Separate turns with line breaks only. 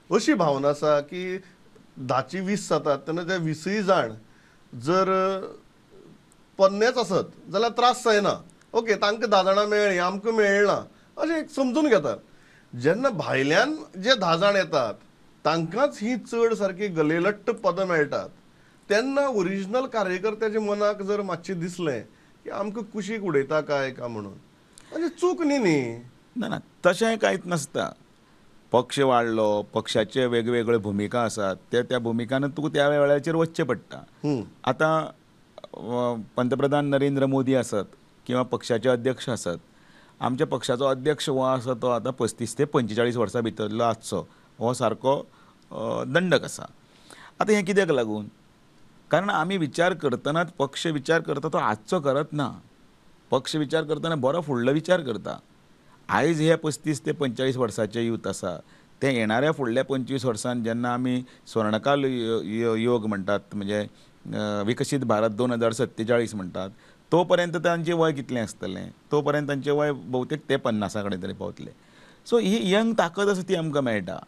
अशी भावना आसा की 10ची 20 जातात तेन्ना ते 20 जाण जर पोन्नेच आसत जाल्यार त्रास जायना, ओके तांकां 10 जाणां मेळ्ळीं आमकां मेळना अशें एक समजून घेतात. जेन्ना भायल्यान जे 10 जाण येतात तांकांच ही चड सारकी गलेलट्ट पदां मेळटात तेन्ना ओरिजिनल कार्यकर्त्याच्या मनाक जर मातशें दिसलें की आमकां कुशीक उडयता काय का म्हणून, म्हणजे चूक न्ही न्ही.
ना ना, तशें कांयच नासता. पक्ष वाडलो, पक्षाचे वेगवेगळ्यो भुमिका आसात, ते त्या भुमिकान तुका त्या वेळाचेर वचचें पडटा. आतां पंतप्रधान नरेंद्र मोदी आसत किंवा पक्षाचे अध्यक्ष आसत, आमच्या पक्षाचो अध्यक्ष हो आसा तो आतां 35 ते 45 वर्सां भितरलो आसचो, हो सारको दंडक आसा. आतां हें कित्याक लागून? कारण आमी विचार करतनाच पक्ष विचार करता तो आजचो करत ना, पक्ष विचार करतना बरो फुडलो विचार करता. आयज हे 35 ते 45 वर्साचे यूथ आसा ते येणाऱ्या फुडल्या 25 वर्सान जेन्ना आमी स्वर्णकाल योग म्हणटात, म्हणजे विकसीत भारत 2047 म्हणटात, तो पर्यंत तांचें वय कितलें आसतलें? तो पर्यंत तांचें वय भोवतेक ते 50 कडेन तरी पावतले. सो ही यंग ताकद आसा ती आमकां मेळटा.